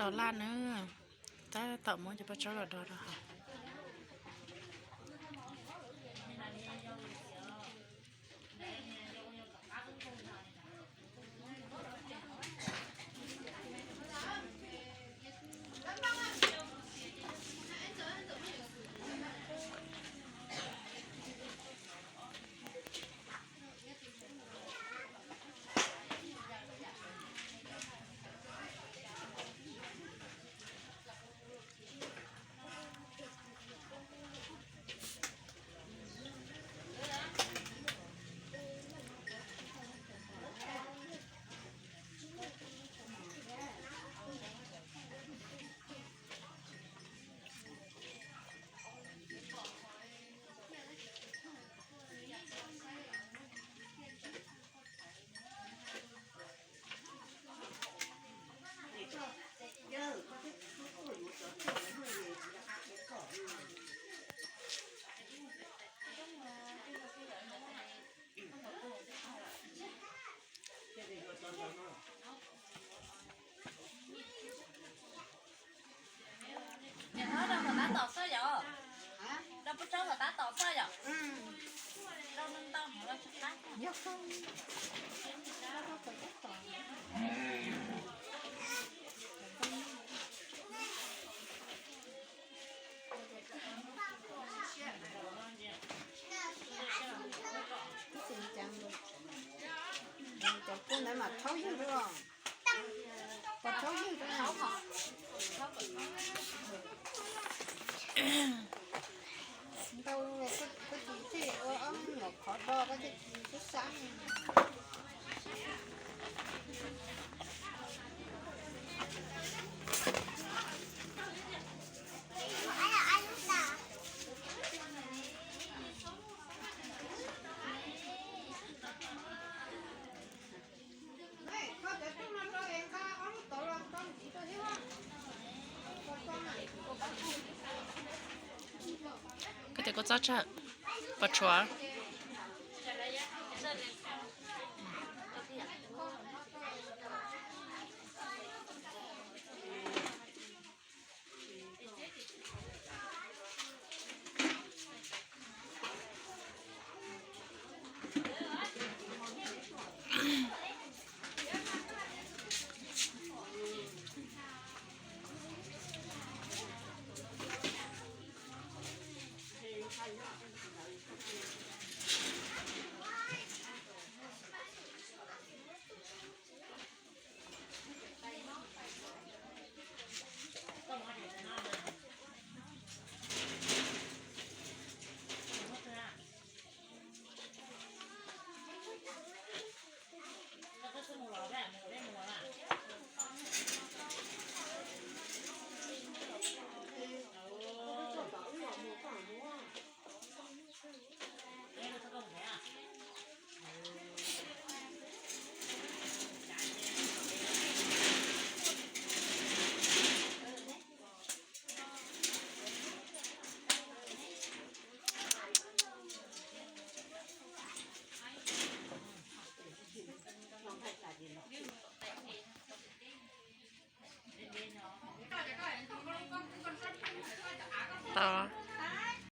Laj na, tab tom muab cov pob tsaub los do rau hauv. Niam hlob rau hauv tab tom xwb yom? Rau pob tsaub hauv tab tom xwb yom? Rau ntau ntau hauv los tsis qab. Cov kua ntawd mas rhaub ywg rau, rhaub ywg rau. Ntau, koj tsis thiaj ua ob nyuam qhov do koj thiaj tsis sab sab. Koj tias koj txob tsawg? Pos tshuav.